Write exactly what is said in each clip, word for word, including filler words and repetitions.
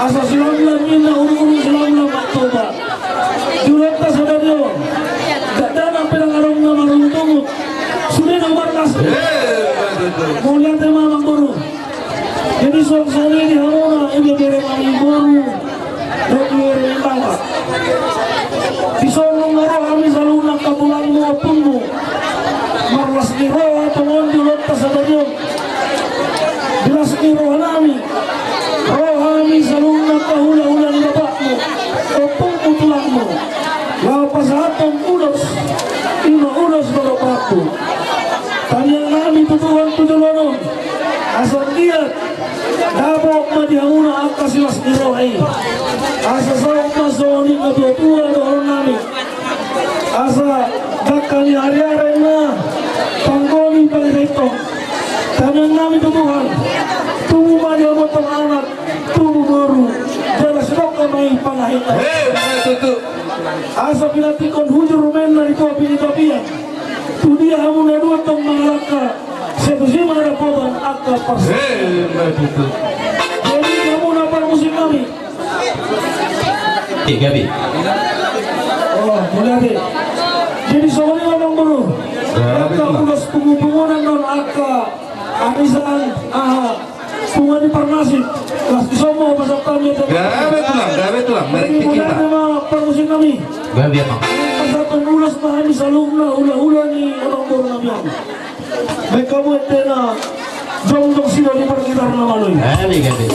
Asa silamlam ninna, urung-urung silamlam ma Toba. Di ulaonta sadari on, dakdanak pe ndang adong na marungut-ungut. Sude do marlas. Mauliate ma amangboru. Jadi songon i di hamuna, ibebere nami boru dohot ibebere nami mama. Dison nunga ro hami saluhutna angka tulangmu, ompungmu. Marlas ni roha tongon di ulaonta sadari on. Di las ni roha nami, ro hami saluhutna angka hula-hula ni bapakmu, ompungmu, tulangmu, laho pasahathon ulos, ima ulos dohot bapakmu. Tangiang nami tu Tuhan tu joloan on, asa anggiat dapot ma di hamuna angka silas ni roha i. Asa saut ma songon i na tua-tua dohonon nami. Asa dangka ni ari-ari na panggoni pangirai tong. Tangiang nami tu Tuhan, tubu ma di hamu tong anak, tubu boru, jala sidok ma i panahita. Asa pinantikhon hujur ma inna ni tua pinita pian. Tu dia hamu na dua tong mangalangka, sai tusi ma dapotan angka pars. Jadi hamu na parmusik nami. Gabe. Oh, mauliate. Jadi songon i ma amangboru. Angka ulos pungu-punguan on angka arisan, aha, punguan ni parmusik. Las di somo pasahat hami. Gabe tulang, gabe tulang. Mari kita. Parmusik nami. Gabe apa? Pasahathon ulos ma hami saluhutna hula-hula ni amangboru nami on. Baen hamu ente na jongjong sidoli pargitar na malo i. Gabe, gabe.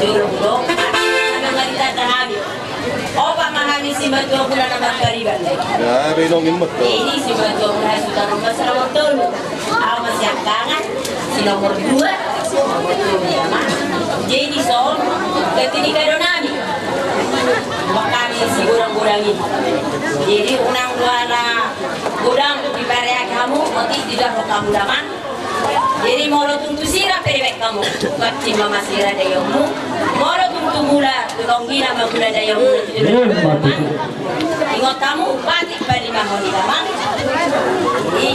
Jolo do, na mangalita hami. Opat ma hami simatuamuna na marpariban. Jadi simatuamuna hasuhuton ma salamon tolu. Au ma siangkangan, si nomor dua. Jadi son, ketika do nami. Makami si godang-godang i. Jadi unang dua na godang di pareak hamu, mati di dahro hamu damang. Jadi molo tung tu sira pe dibaen hamu, pancing ma masira dayonmu. Molo tung tu gula, tu tonggina ma gula dayonmu. Ingot hamu, patik palimahon i damang. Jadi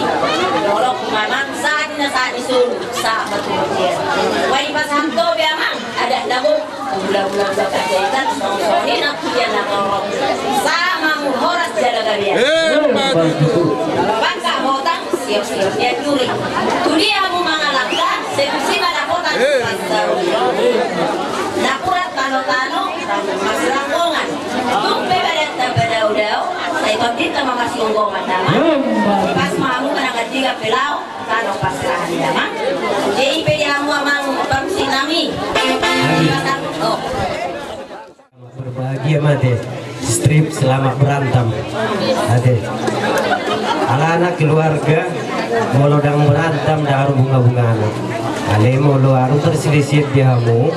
molo kumamang, saat na saat ni solu, saat betul-betul. Wai pasanto be amang, ada nabo. Gula-gula udah kajaitan, song-song ini nak kuliah nak ngomong. Sama mu horas jala garia. Bangka hotang, siok-siok dia duri. Tudia mu mangalangka, sedusi mana hotang. Napurat tano-tano, masih langgongan. Tumpe badan tambah dau-dau, saya tontin sama masih onggongan nama. Pas mamu kena ketiga pelau. Tano pasrah ni damang. Jadi pe di hamu amang parusi nami. Berbahagia mate. Strip selamat berantem. Ate. Alana keluarga molo dang berantem dang aru bunga-bungana. Ale molo aru perselisihan di hamu.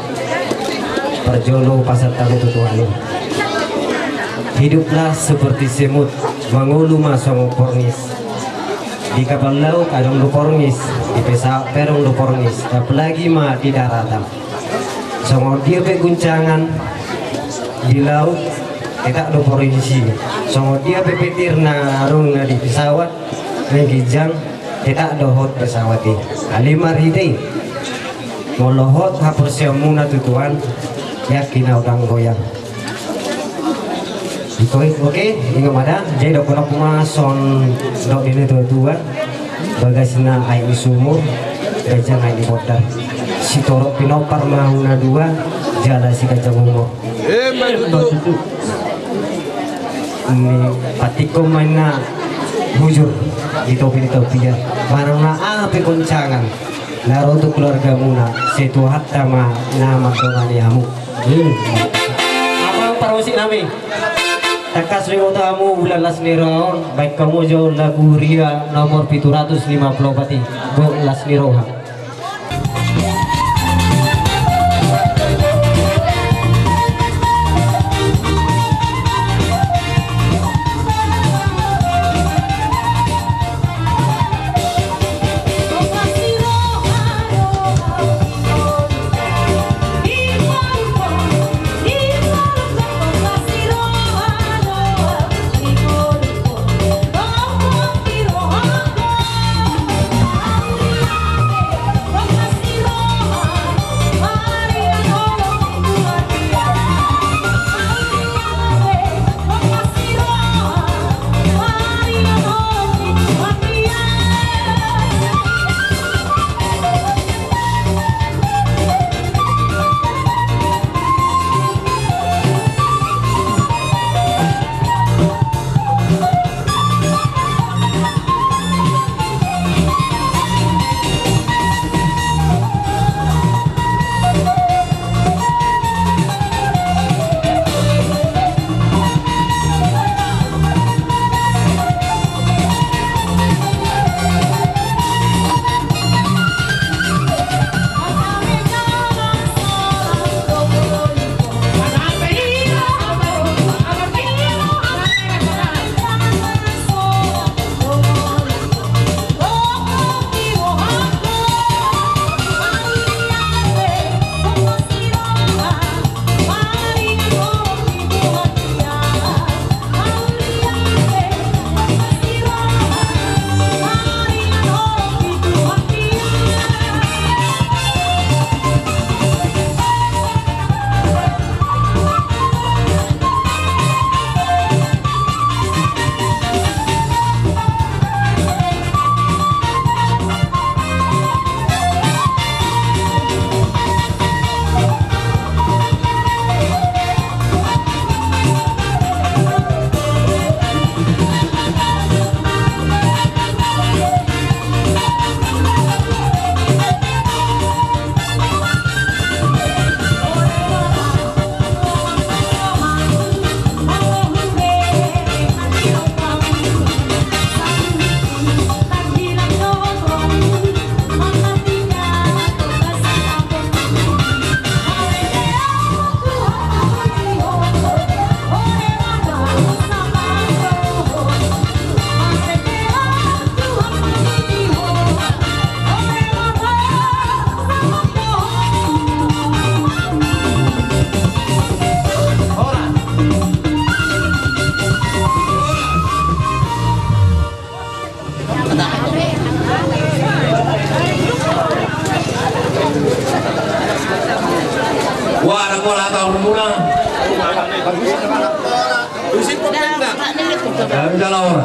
Parjolo pasahat hamu tu Tuhan. Hiduplah seperti semut, mangolu ma songon porngis. Di kapal laut adong do porngis, di pesawat pe adong do porngis, apalagi ma di daratan. Songon dia pe guncangan di laut, tetap do porngis i. Songon dia pe petir na adong na di pesawat, na ginjang, tetap do hot pesawat i. Alai marhite i, molo hot haporseaonmuna tu Tuhan, yakin au dang goyang. Iko, oke, ingot ma da. Jadi dohononku ma songon dok ni natua-tua, bagasna aek ni sumur, ganjang aek ni bondar. Sitorop pinompar ma hamu na dua, jala siganjang umur. Emma tutu. Ni patikkon ma inna bujur di topi ni topi i. Manang na aha pe goncangan na ro tu keluargamuna, sai Tuhanta ma na mandongani hamu. Amang parmusik nami. Tangkas ma diboto hamu ulaon las ni roha on, baen hamu jo lagu huria nomor pitu ratus lima puluh opat i, Gok Las ni Roha. Bola taon muna. Dari jala ora.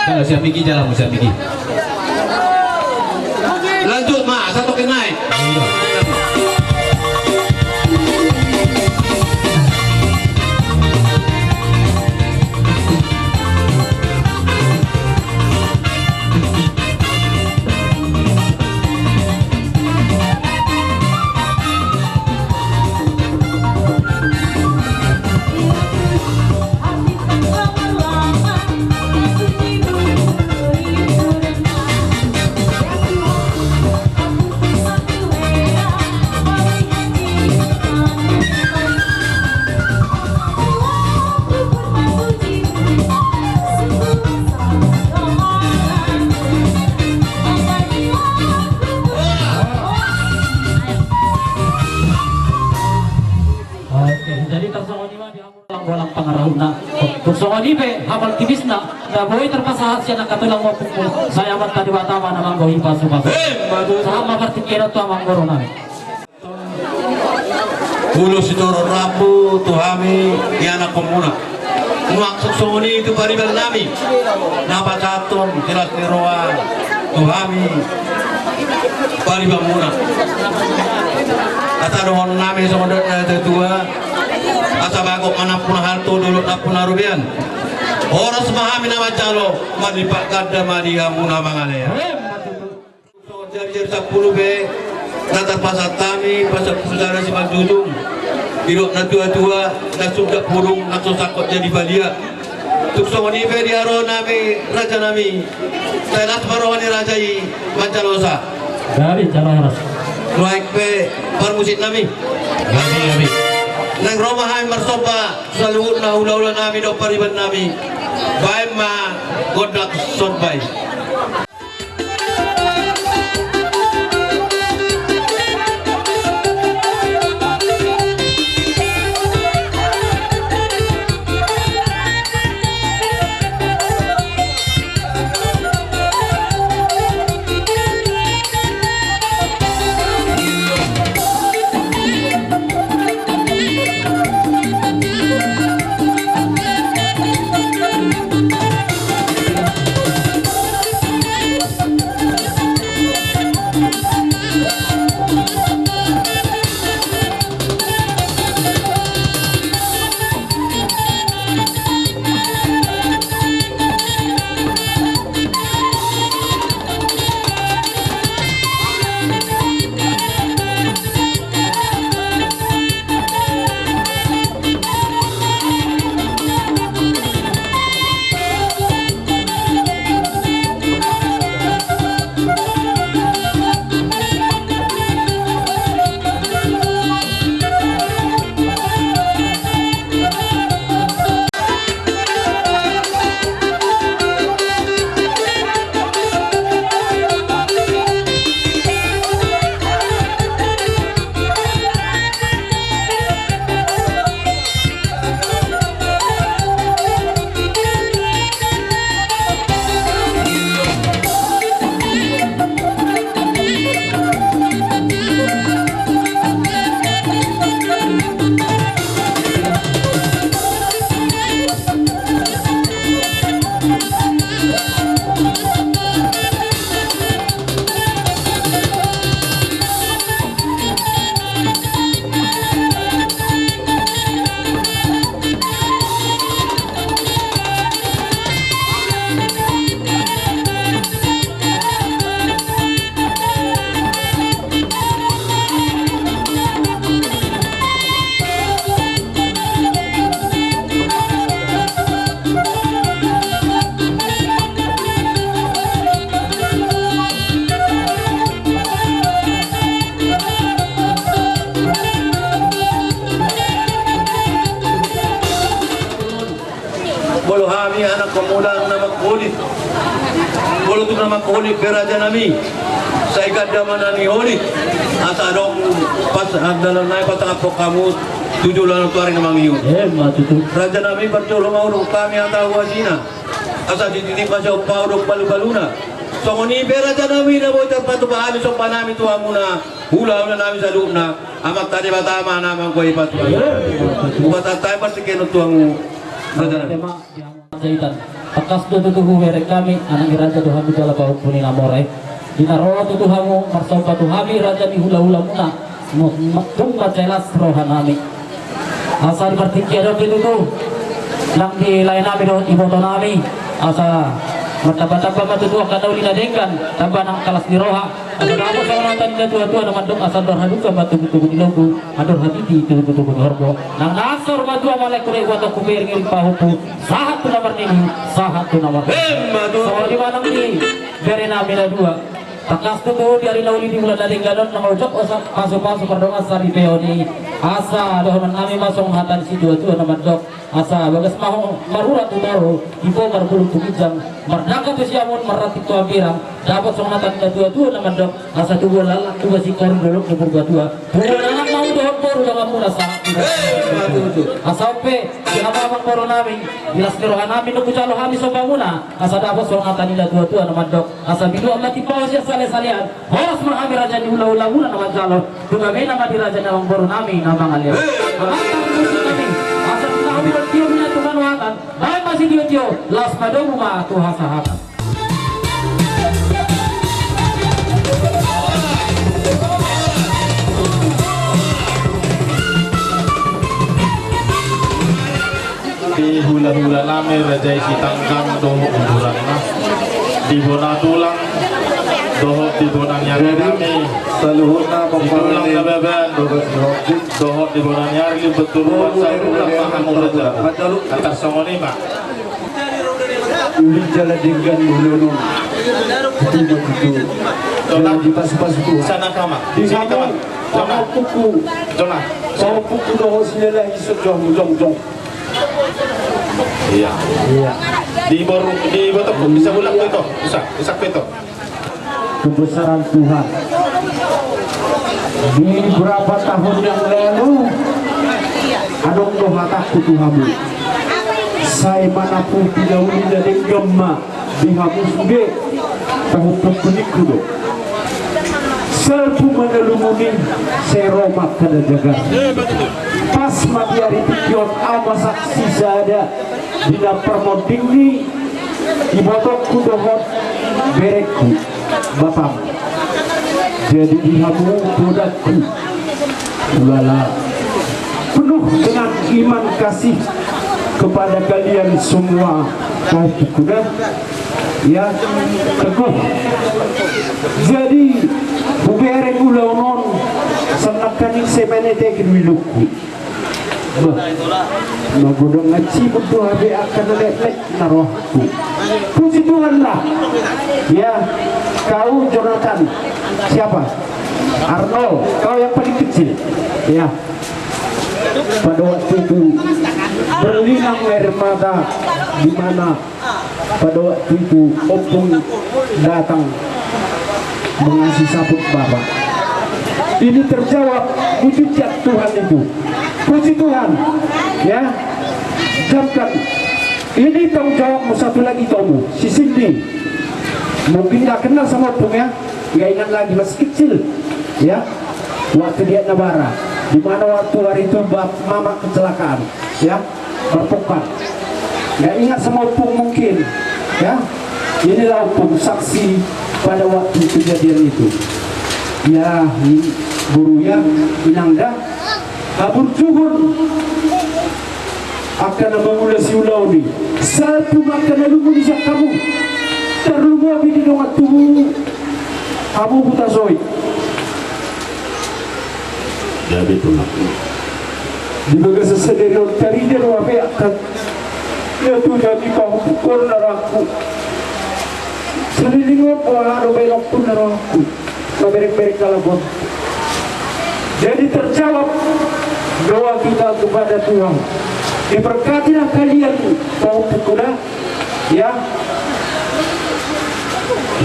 Jala siap miki, jala mu siap miki. Lanjut ma, satu ke naik. Oke, jadi tarsongon i ma di hamu golang-golang pangarahutna. Tung songon i pe hamal tipisna na boi tarpasahat sian angka tulang ompungmu, sai Amanta Debata ma na manggohi pasupasu. Sahat ma partingkian on tu amang boru nami. Ulos sitorop rambu tu hami di anakhonmuna. Nuaeng songon i tu pariban nami na pasahathon silas ni roha tu hami paribanmuna. Asa dohonon nami songon dok na tua-tua, asa bagot ma nampuna halto, dolok nampuna robean. Horas ma hami na manjalo, marlipat ganda ma di hamu na mangalean. Songon jari-jari sampulu pe na tarpasahat hami, pasampulu sada simanjujung. Didok na tua-tua, na sungkap burung, na so sangkot jadi balian. Tung songon i pe di haroa nami, raja nami, sai las ma roha ni raja i manjalosa. Gabe jala horas. Nuaeng pe parmusik nami. Gabe, gabe. Naeng ro ma hami marsomba saluhutna hula-hula nami dohot pariban nami. Baen ma gondang somba i. Molo hami anakhonmuna na mangholit, molo tung na mangholit be raja nami, sai ganda ma na niholit. Asa adong pas andalan nai pasangaphon hamu tu joloan on tu ari na mangihut. Emma tutu. Raja nami, parjolo ma hudok hami hata huasina, asa dititip ma sian pahu dohot palu-paluna. Songon i pe raja nami na boi tarpatupa hami somba nami tu hamuna, hula-hula nami saluhutna, Amanta Debata ma na manggohi pasupasu. Hupasahat hami partingkian on tu hamu, raja nami. Panjaitan. Tangkas do tutu hubereng hami, anak ni raja do hamu jala pahompu ni na mora i. Di na ro tutu hamu marsomba tu hami raja ni hula-hula muna, mo-, ma-, tung mansai las roha nami. Asa di partingkian on pe tutu, nang di lae nami dohot iboto nami, asa martamba-tamba ma tutu angka na uli na denggan, tamba nang tangkas ni roha. Asa dapot songon hata ni na tua-tua na mandok, asa andor halumpang ma tugu-tugu ni lombu, andor hatiti tugu-tugu ni horbo. Nang na ansor ma tua ma laengku dohot ibotongku pe iring-iring pahompu, sahat tu na marnini, sahat tu na marnini. Emma tutu. Songon i ma nang di bere nami na dua. Tangkas tutu di ari na uli di bulan na denggan on, nang ojok osa pasu-pasu pardongan saripeon i. Asa dohonon nami ma songon hata ni situa-tua na mandok. Asa bagas ma ho marurat tu toru, ipo marbulung tu ginjang, mardangka tu siamun, marranting tu hambirang, dapot songon hata ni na tua-tua na mandok, asa tubuan laklak tubuan singkoru dolok ni purbatua, tubuan anak ma dohot boru donganmuna sahat tu. Asa on pe, di hamu amang boru nami, di las ni roha nami nunga hujalo hami sombamuna, asa dapot songon hata ni na tua-tua na mandok, asa binuat ma timpaon sian sale-salean, horas ma hami raja ni hula-hula muna na manjalo, tumamena ma di raja ni amang boru nami na mangalean. Amanta musik nami, asa pinahul tio mina tu manuatan, baen ma sitio-tio, laos padomu ma tu hasahatan. Di hula-hula nami raja i Sitanggang dohot uduranna, di bona tulang dohot di bona ni ari nami, saluhutna di tulang na baban dohot di bona ni ari, Limbanturuan, sai ulang ma hamu raja. Antar songon i ma. Uli jala denggan mulu. Itu begitu. Jala dipasu-pasu Tuhan. Sana kama. Di sana kama. Sama puku. Sana. Sama puku dohot silalahi so jongjong. Iya. Iya. Di boru, di botok, bisa bulak pe to. Bisa, bisa pe to. Kebesaran Tuhan. Di beberapa tahun yang lalu, adong do hatangku tu hamu. Sai manaputi na uli na denggan ma di hamu sude, pahumpungku ningku do. Salpu ma na lungun i, sai ro ma angka na jagar. Pas ma di ari tingki on, au ma saksi sada di na parmonding ni ibotongku dohot berengku, bapam. Jadi di hamu podangku, ulala, penuh dengan iman kasih kepada kalian semua, pahumpungku da. Ya, teguh. Jadi hubereng ulaon on, songon nangkaning sai maneteken wilungku. Bah, magodang ancibut do hape angka na lae-lae na rohangku. Puji Tuhan lah. Ya, kau Jonathan. Siapa? Arnold, kau yang paling kecil. Ya. Pada waktu itu berlinang air mata di mana pada waktu itu ompung datang mengasih saput Bapak. Ini terjawab mujizat Tuhan itu. Puji Tuhan, ya. Jamkan. Ini tanggung jawabmu satu lagi, Tomu, si Cindy. Mungkin nggak kenal sama ompung, ya, nggak ingat lagi, masih kecil, ya. Waktu dia Nabara, di mana waktu hari itu bap-, mama kecelakaan, ya. Berpekan. Nggak ingat sama ompung mungkin, ya. Inilah ompung saksi pada waktu kejadian itu. Ya, i-, guru ya, inang da. Haburjuhon angka na mangula siulaon i. Salpu ma angka na lungun i sian hamu. Tarlumobi di dongan tubu hamu Hutasoit. Jadi tulang. Di bagasan sadari on tarida do hape angka na tuda ni pahumpungku na rohangku. Saleleng on pola do baenonku na rohangku. Mamereng-mereng kalambon. Jadi terjawab doa kita kepada Tuhan. Diberkatilah kalian, pahumpungku da. Ya.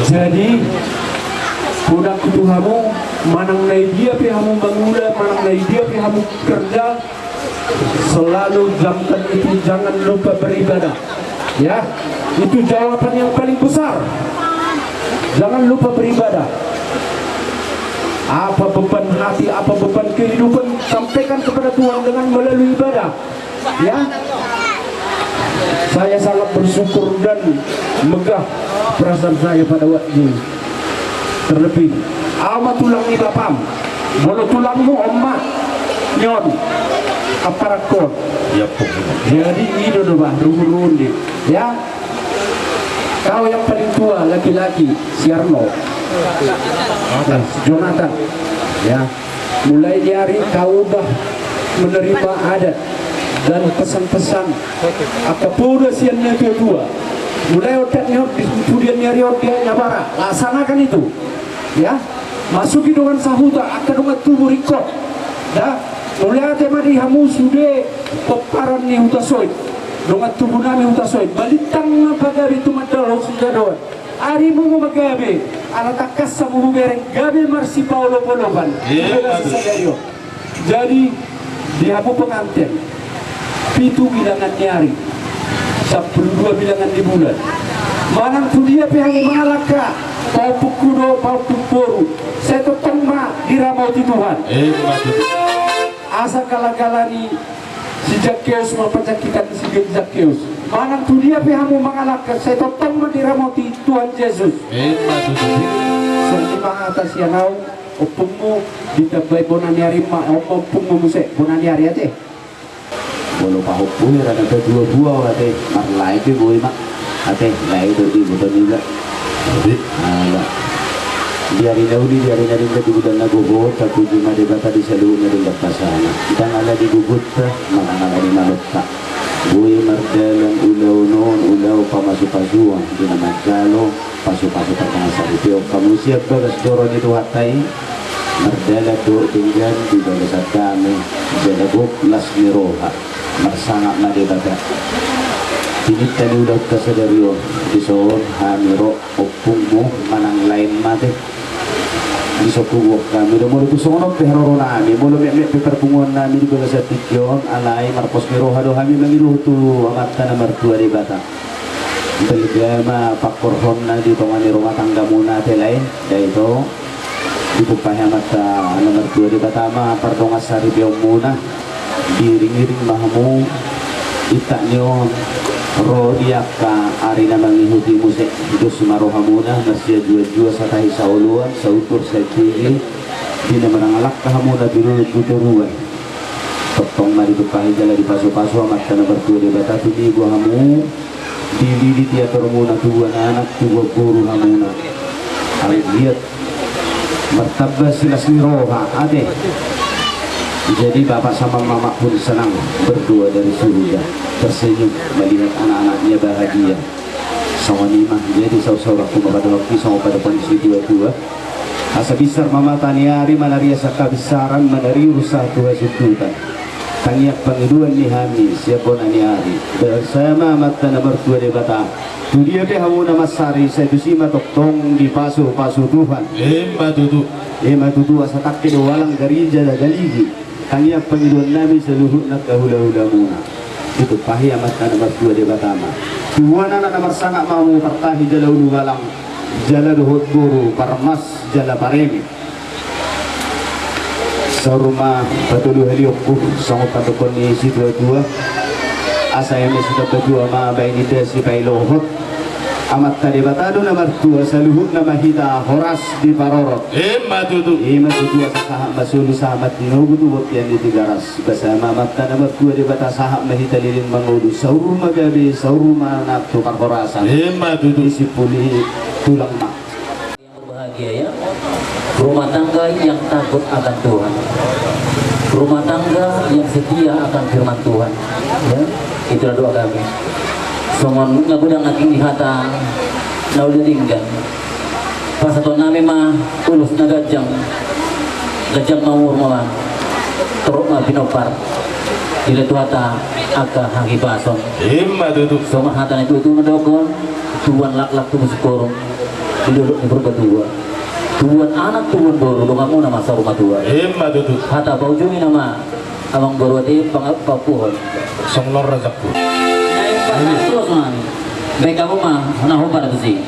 Jadi, podangku tu hamu, manang na di dia pe hamu mangula, manang na di dia pe hamu kerja, selalu jamkan itu, jangan lupa beribadah. Ya, itu jawaban yang paling besar. Jangan lupa beribadah. Apa beban hati, apa beban kehidupan, sampaikan kepada Tuhan dengan melalui ibadah. Ya, saya sangat bersyukur dan megah perasaan saya pada waktu ini. Terlebih, au ma tulang ni bapam. Molo tulangmu on ma, nion, aparakkon. Jadi, i do, do bah, ruhurhur ni. Ya, kau yang paling tua, laki-laki, si Arno. Nah, si Jonathan. Ya. Mulai ni ari kau udah menerima adat dan pesan-pesan angka poda sian na tua-tua. Mulai odat ni on di pudian ni ari on dia nyabara, laksanakan itu. Ya, masuki dongan sahuta, angka dongan tubu ringkot. Da, mauliate ma di hamu sude pomparan ni Hutasoit. Dongan tubu nami Hutasoit. Balintang ma pagabe tumandangkon sian joloan. Arimu ma gabe, ala tangkas hamu hubereng gabe marsipaolop-olopan. Iya, di bagasan sadari on. Jadi, di hamu pengantin, pitu bilangan ni ari, sampulu dua bilangan ni bulan. Manang tu dia pe hamu mangalangka, pahompungku dohot pahompung boru, sai tongtong ma diramoti Tuhan. Iya, betul. Asa kala-kala ni si Zakkeus ma panjangkitan ni si Zakkeus. Manang tu dia pe hamu mangalangka, sai tongtong ma diramoti Tuhan Jesus. Emma tutu. Songon i ma hata sian au, ompungmu, ditambai bona ni ari ma, om-, ompungmu muse, bona ni ari ate. Molo pahompu hera na patua-tua ate, marlae pe boi ma. Ate, lae do di boto niba. Ala. Di ari na uli, di ari na denggan, di bulan na gogo, tapuji ma Debata di saluhut na denggan basana. Ndang ala di gogonta, manang ala ni malonta. Boi mardalan ulaon on, ulaon pamasu-pasuon, di na manjalo pasu-pasu partangan saripeon hamu sian bagas joro ni Tuhanta i, mardalan dohot denggan di bagasan dame, jala gok las ni roha. Marsangap ma Debata. Tininta ni ulaonta sadari on, dison hami ro, ompungmu manang laem ma ate. Dison huboan hami do, molo tung songon on pe haroro nami, molo metmet pe parpunguan nami di bagasan tingki on, alai marpos ni roha do hami mangido tu Amanta na martua Debata. Balga ma pangkorhonna di tonga ni rumah tanggamuna ate lae, da ito. Ditumpahi Amanta na martua Debata ma pardongan saripeonmuna. Diiring-iring ma hamu, intak ni on, ro di angka ari na mangihut i muse, dos ma rohamuna, marsianjuan-juan, satahi saoloan, saundur saintigil, di na mangalangka hamuna tu dolok tu toruan. Tongtong ma ditumpahi jala dipasu-pasu Amanta na martua Debata, tumibo hamu, dilili di atormuna, tubuan anak, tubuan boru hamuna. Anggiat martamba silas ni roha ate. Jadi bapak sama mama pun senang berdoa dari surga, tersenyum melihat anak-anaknya bahagia. Songon i ma, jadi saur-saur aku ma padohononki songon padohon ni situa-tua. Asa binsar ma mata ni ari, manari asa kabinsaran, manari rusa tu hasundutan. Tangiang pangidoan ni hami sian bona ni ari, bersama Amanta na martua Debata. Tu dia pe hamuna mansari, sai tusi ma tongtong dipasu-pasu Tuhan. Emma tutu. Emma tutu, asa tangke do walang, gari jala galigi. Tangiang pangidoan nami saluhutna angka hula-hulamuna. Ditumpahi Amanta na martua Debata ma. Tubuan anak na marsangap ma hamu, partahi jala ulubalang, jala dohot boru parmas jala pareme. Saur ma patolu halionku, songon pandokkon ni situa-tua. Asa eme sitamba tua ma baen inda sipailohot. Amanta Debata do na martua, saluhutna ma hita horas diparorot. Emma tutu. Emma tutu, asa sahat ma solu, sahat ma tinogu tu bontean ni Tigaras. Bersama Amanta na martua Debata, sahat ma hita leleng mangolu, saur ma gabe, saur ma anak tu parhorasan. Emma tutu. Disimpuli tulang ma. Yang berbahagia, ya. Rumah tangga yang takut akan Tuhan. Rumah tangga yang setia akan firman Tuhan. Ya, itulah doa kami. Songon na godang nangkin di hata na uli denggan. Pasahaton nami ma ulos na ganjang. Ganjang ma umur ma, torop ma pinompar. Dilehon Tuhanta angka hahipason. Emma tutu. Songon hata ni tutu na dohon, tubuan laklak tubu singkoru di dolok ni Purbatua. Tubuan anak tubuan boru, donganmuna ma saur matua. Emma tutu. Hata paujungina ma, amang boru, ate, pang-, pangapulhon. Songon on rajakku. Naeng pasahat tuas ma. Baen hamu ma na hombar tusi.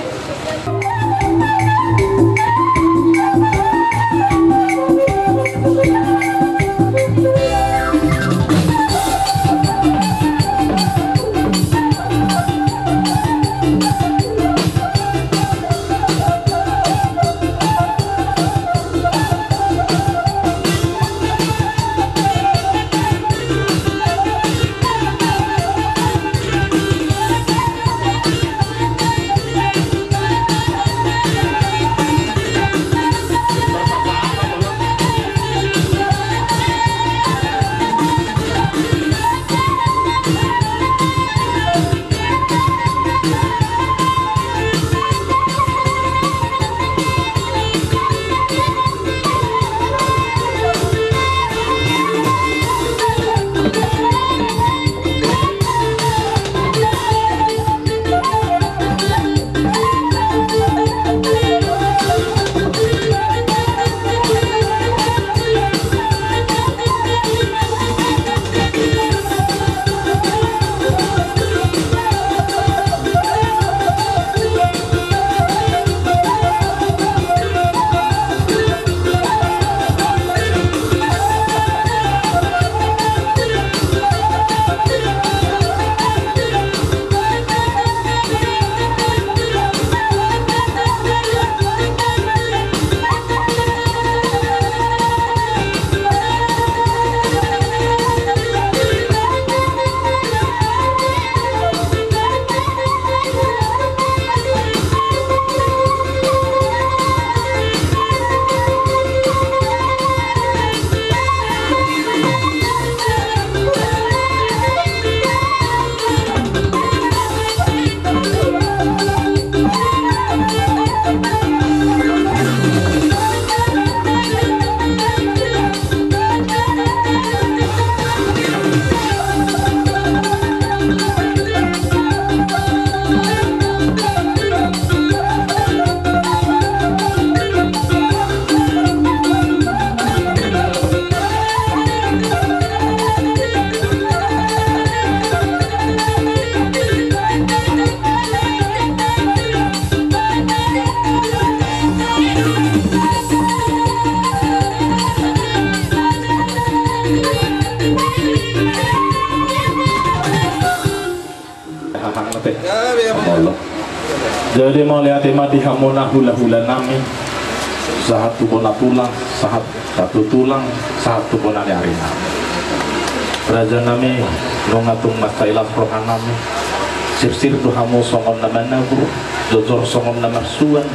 Jadi mauliate ma di hamuna hula-hula nami, sahat tu bona tulang, sahat tu tulang, sahat tu bona ni ari nami. Raja nami, nunga tung mansai las roha nami, sirsir do hamu songon na manabur, jojor songon na marsuan,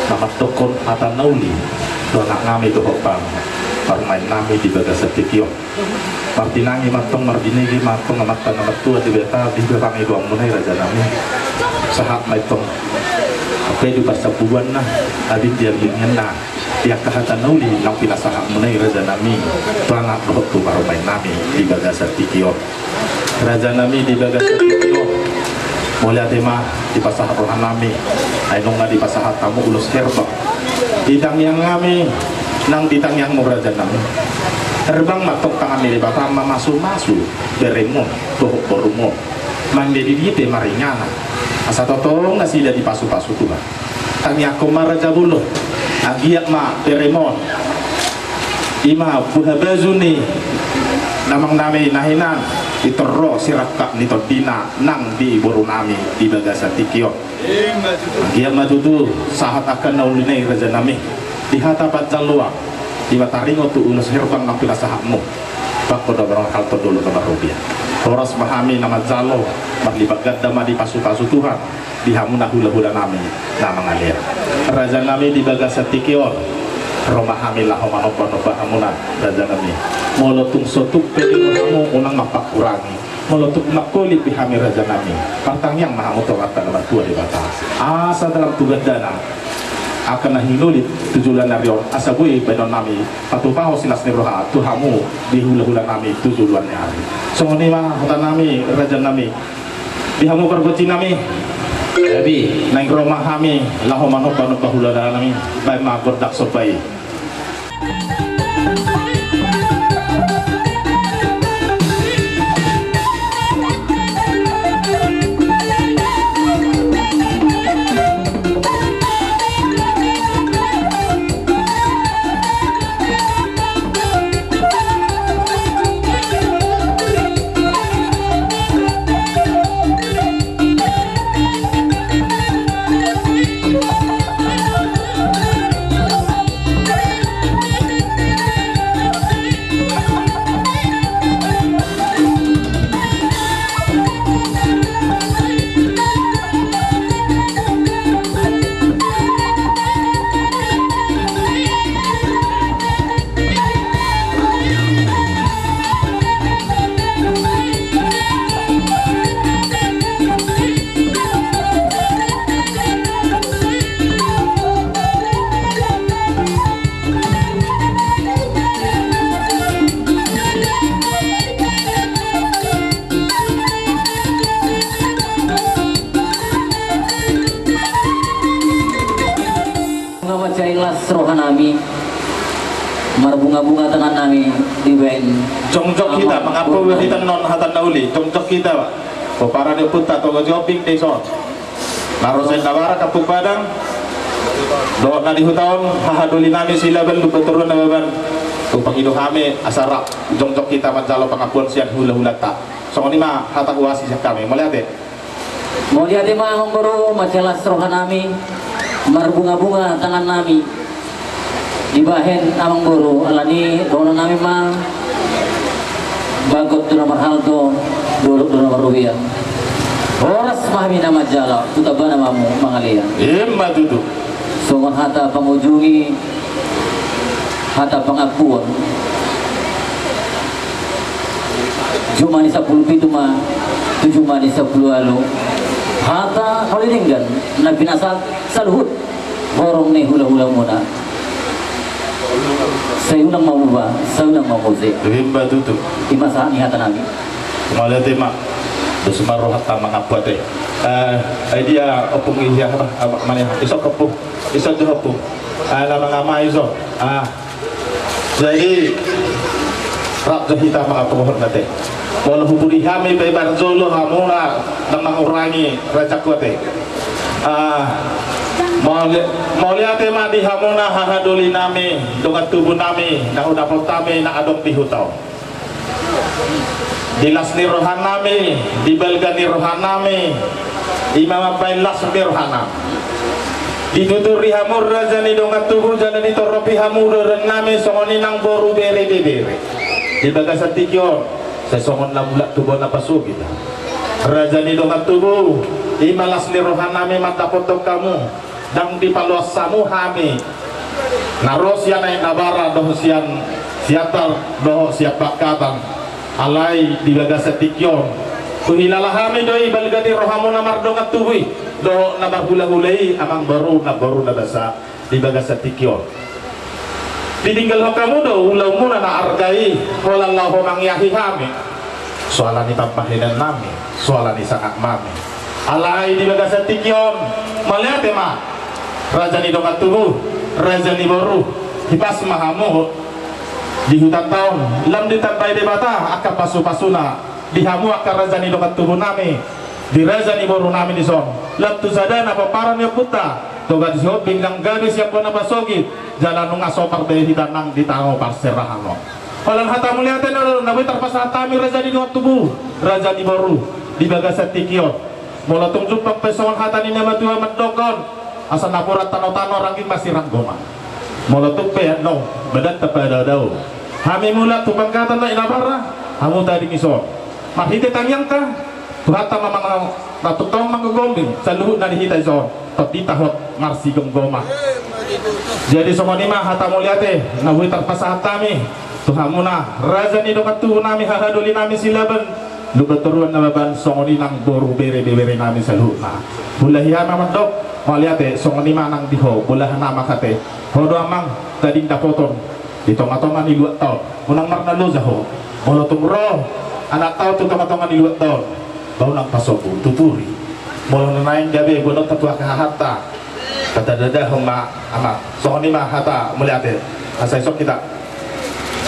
na mandokkon hata na uli tu anak nami dohot parumaen nami di bagasan tingki on. Martinangi ma antong, marbinege ma antong Amanta na martua Debata di pangidoanmuna i, raja nami. Sahat ma antong, hape di parsabunguanna, abit di abinganna, di angka hata na uli naung pinasahatmuna i, raja nami, tu anak dohot tu parumaen nami di bagasan tingki on. Raja nami di bagasan tingki on, mauliate ma dipasahat roha nami, ai nunga dipasahat hamu ulos herbang di tangiang nami, nang di tangiangmu, raja nami. Herbang ma antong tangan ni Debata mamasu-masu beremu dohot borumu, mandidik hita maringanan, asa tongtong nasida dipasu-pasu Tuhan. Tangiangkon ma, raja bolon, anggiat ma beremu on, i ma buha baju ni damang nami na hinan, i tor ro sirangkap ni tondina nang di boru nami di bagasan tingki on. Anggiat ma tutu sahat angka na uli nai, raja nami, di hata panjaloan, i ma taringot tu ulos herbang naung pinasahatmu. Bangko na marhalto, dolok na marrobean. Horas ma hami na manjalo, marlipat ganda ma dipasu-pasu Tuhan di hamuna hula-hula nami na mangalean. Raja nami di bagasan tingki on, ro ma hami laho manomba-nomba hamuna, raja nami. Molo tung so tuk pe di hamu, unang mampakurangi. Molo tuk mangkolit be hami, raja nami, martangiang ma hamu tu Amanta na martua Debata, asa dalan tu gandana angka na hinolip tu joloan ni ari on, asa boi baenon nami patupahon silas ni roha tu hamu di hula-hula nami tu joloan ni ari. Songon i ma hata nami, raja nami, di hamu pargonsi nami. Jadi naeng ro ma hami laho manomba-nomba hula-hula nami, baen ma gondang somba i. Nunga mansai las roha nami, marbunga-bunga tangan nami dibaen. Jongjong hita, mangapul hita non hata na uli, jongjong hita, Pak. Pomparan ni ompunta Toga Jombing dison. Na ro sian Nabarat, Kampung Padang, dohot na di huta on, hahadoli nami Silaban, Lumbantoruan, Nababan. Tung pangido hami asa rap jongjong hita manjalo pangampuon sian hula-hulanta. Songon i ma hata huasi sian hami. Mauliate. Mauliate ma, amangboru, mansai las roha nami, marbunga-bunga tangan nami dibahen amangboru, alani dohonon nami ma: Bagot do na marhalto, dolok do na marrobean. Horas ma hami na manjalo, tu tambana ma hamu mangalean. Ima tutu. Songon hata pangujungi, hata pangampuon. Juma ni sampulu pitu ma tu juma ni sampulu ualu, hata na uli denggan na pinasahat saluhut horong ni hula-hulamuna. Sai unang mamuba, sai unang mamose. Ima tutu. Ima sahat ni hata nami. Mauliate ma. Dos ma rohanta mangampu ate. Eh, ai dia ompung i, aha, apa, mana, ison ompung. Ison jo ompung. Ah, na mangamai ison. Ah. Jadi, rap jo hita mangampuhon ate. Molo hupudi hami pe parjolo, hamuna ndang mangurangi rajakku ate. Ah, mauli-, mauliate ma di hamuna hahadoli nami, dongan tubu nami, na hudapot hami na adong di huta on. Di las ni roha nami, di balga ni roha nami, ima mambaen las ni roha nami. Dituturi hamu raja ni dongan tubu jala ditoropi hamu dohonon nami songon i nang boru, bere, ibebere. Di bagasan tingki on, sai songon na mulak tu bona pasogit. Raja ni dongan tubu, i ma las ni roha nami mandapothon hamu, ndang dipaloas hamu hami na ro sian Aek Nabara dohot sian Siantar dohot sian Pakatan. Alai di bagasan tingki on, huhilala hami do i balga ni rohamuna mardongan tubu i dohot na marhulahula i, amang boru, namboru na basa. Di bagasan tingki on, ditinggalhon hamu do ulaonmuna na arga i, holan laho mangiahi hami, so ala ni pambahenan nami, so ala ni sangap nami. Alai di bagasan tingki on, mauliate ma, raja ni dongan tubu, raja ni boru, hipas ma hamu di hutanta on, lam ditambai Debata angka pasupasuna di hamu angka raja ni dongan tubu nami, di raja ni boru nami dison, lam tu sada na pomparan ni ompunta Toga Sihombing nang gabe sian bona pasogit, jala nunga so parbue hita nang di tano parserahan on. Holan hata mauliate na boi tarpasahat hami raja ni dongan tubu, raja ni boru, di bagasan tingki on. Molo tung jumpang pe songon hata ni na matua mandokkon, asa napuran tanotano rangging masirang gomang. Molo tung pe annon badanta padao-dao, hami mulak tu Pakatan, Aek Nabara, hamu tading dison. Marhite tangiangta, Tuhanta ma manang na tongtong manggogombing saluhutna di hita dison, tondinta hot marsigomgoman. Jadi songon i ma hata mauliate na boi tarpasahat hami tu hamuna raja ni dongan tubu nami, hahadoli nami Silaban, Lumban Toruan, Nababan, songon i nang boru, bere, ibebere nami saluhutna. Huulahi hami ma mandok mauliate, songon i ma nang di ho, bolahan nama hate. Ho do amang, tading dapoton di tongatonga ni luatta on. Unang marnaloja ho. Molo tung ro anakta on tu tongatonga ni luatta on, ba unang pasombu, tuturi. Molo na naeng gabe boanonta tu angka hahanta, patadadahon ma amang. Songon i ma hata mauliate. Asa isok hita.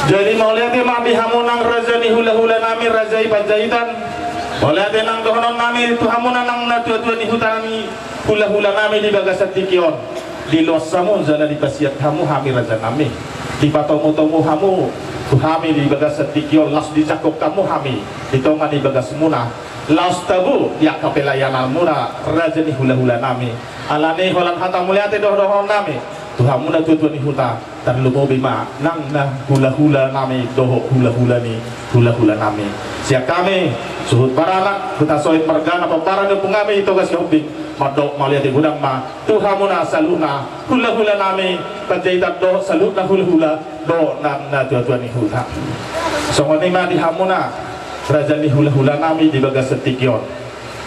Jadi mauliate ma di hamu nang raja ni hulahula nami, raja i Panjaitan. Mauliate nang dohonon nami tu hamuna nang natuatua ni huta nami, hulahula nami di bagasan tingki on. Diloas hamu jala dipasiat hamu hami raja nami. Dipatomutomu hamu tu hami di bagasan tingki on, laos dijangkon hamu hami di tonga ni bagasmuna, laos tabo di angka pelayananmuna raja ni hulahula nami. Alani holan hata mauliate do dohonon nami tu hamu natuatua ni huta. Tarlumobi ma nang na hulahula nami dohot hulahula ni hulahula nami. Sian hami suhut baranak, Hutasoit margana, pomparan ni ompung nami Toga Sihombing, mandok mauliate godang ma tu hamuna saluhutna hulahula nami Panjaitan dohot saluhutna hulahula dohot nang natuatua ni huta. Songon i ma di hamuna raja ni hulahula nami di bagasan tingki on.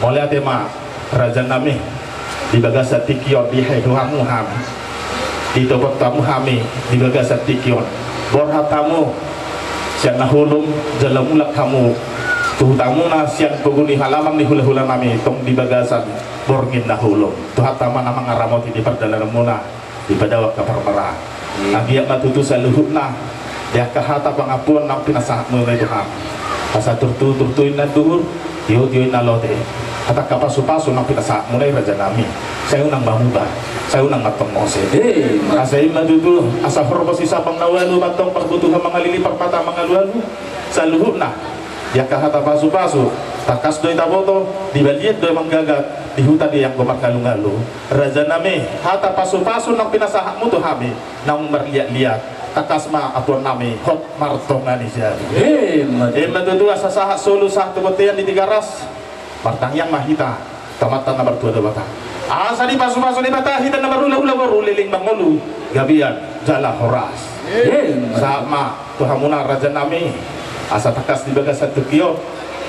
Mauliate ma raja nami, di bagasan tingki on dihahilu hamu hami, ditopot hamu hami di bagasan tingki on. Borhat hamu sian na holom jala mulak hamu tu hutamuna sian pogu ni halaman ni hulahula nami tong di bagasan borngin na holom. Tuhanta ma na mangaramoti di pardalananmuna. Dipadao angka parmaraan. Anggiat ma tutu saluhutna di angka hata pangampuon nang pinasahatmuna i tu hami. Asa turtu turtu inna duhur, tio tio inna lote. Hata angka pasupasu nang pinasahatmuna i raja nami, sai unang mamuba, sai unang mantong mose. Asa i ma tutu, asa horbo sisabang na ualu, mantong parbutuhan mangalili, parmata mangalualu. Saluhutna di angka hata pasupasu, tangkas do i taboto, di balian do i manggagat, di huta do i anggo marngalungalu. Raja nami, hata pasupasu nang pinasahatmu tu hami naung marliatliat, tangkas ma ampuon nami hot martonga ni jabu. Ima tutu. Asa sahat solu sahat tu bontean di Tigaras. Martangiang ma hita tu Amanta na martua Debata, asa dipasupasu Debata hita na marhulahula boru, leleng mangolu, gabean jala horas. Sahat ma tu hamuna raja nami, asa tangkas di bagasan tingki on,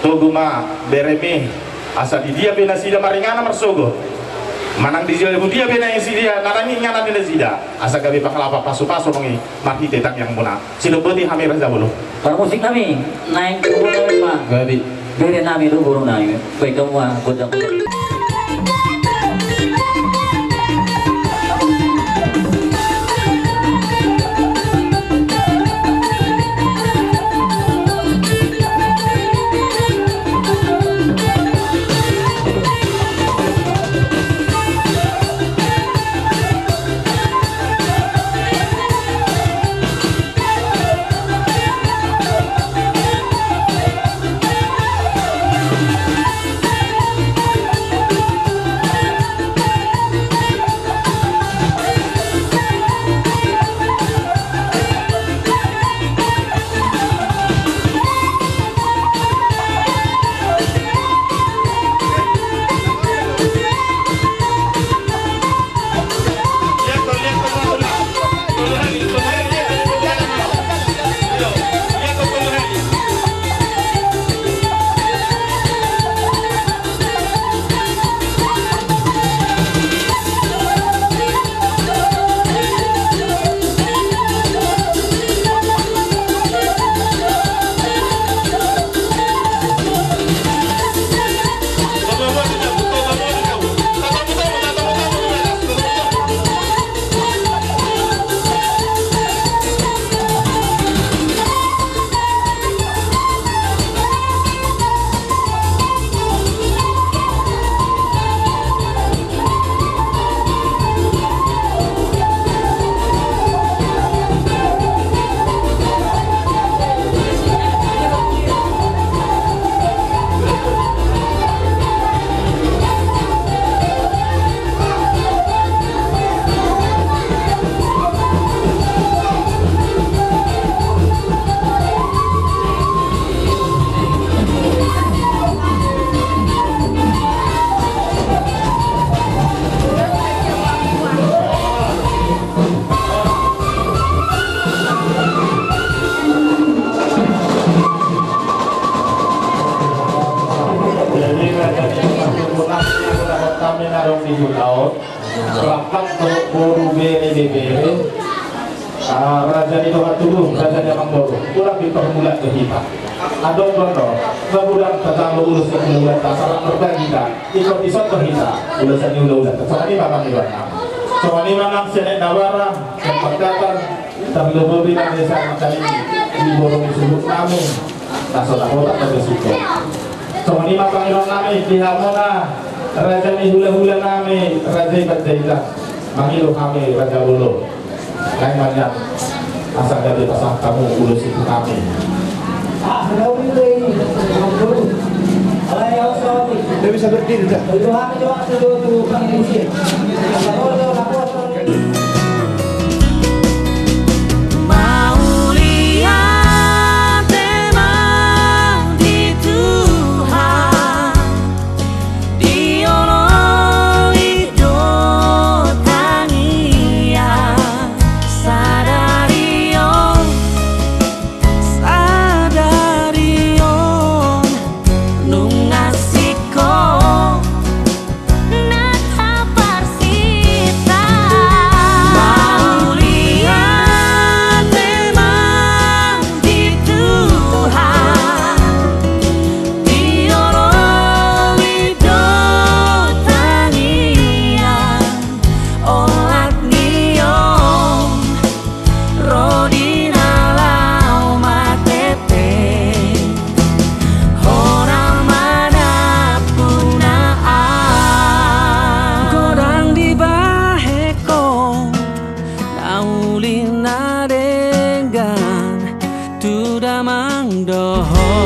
togu ma beremi, asa di dia pe nasida maringanan marsogot, manang di dia pe nasida na naeng inganan ni nasida, asa gabe pangalapan pasupasu nang i marhite tangiangmuna. Sidohoti hami raja bolon. Parmusik nami, naeng tu boru nami ma. Gabe. Bere nami do boru nami. Baik kamu ma, godang. Raja ni dongan tubu, raja ni amangboru, unang diparmulat do hita. Adong do, na godang tajalo ulos ni hulahulanta, asa marbagi hita. Ingkon dison do hita ulos ni hulahulanta. Songon i ma pangidoannami. Songon i ma nang sian aek na barang, sian Pangkatan, tarlumobi nang di sian angka i, di boru ni suhutnami. Na so na hotang na bersiko. Songon i ma pangidoannami di hamuna, raja ni hulahulanami, raja i Panjaitan. Mangido hami raja bolon. Lae ma nian, asa gabe pasahat hamu ulos i tu hami. Dia bisa berdiri dah. Mauliate ma di Tuhan, dioloi do tangiang sadari on, sadari on nunga singkop na taparsita. Mauliate ma di Tuhan, dioloi do tangiang olat ni on. Ro di na laho marende, hona ma nampuna. Godang dibahen ho na uli na denggan tu damang dohot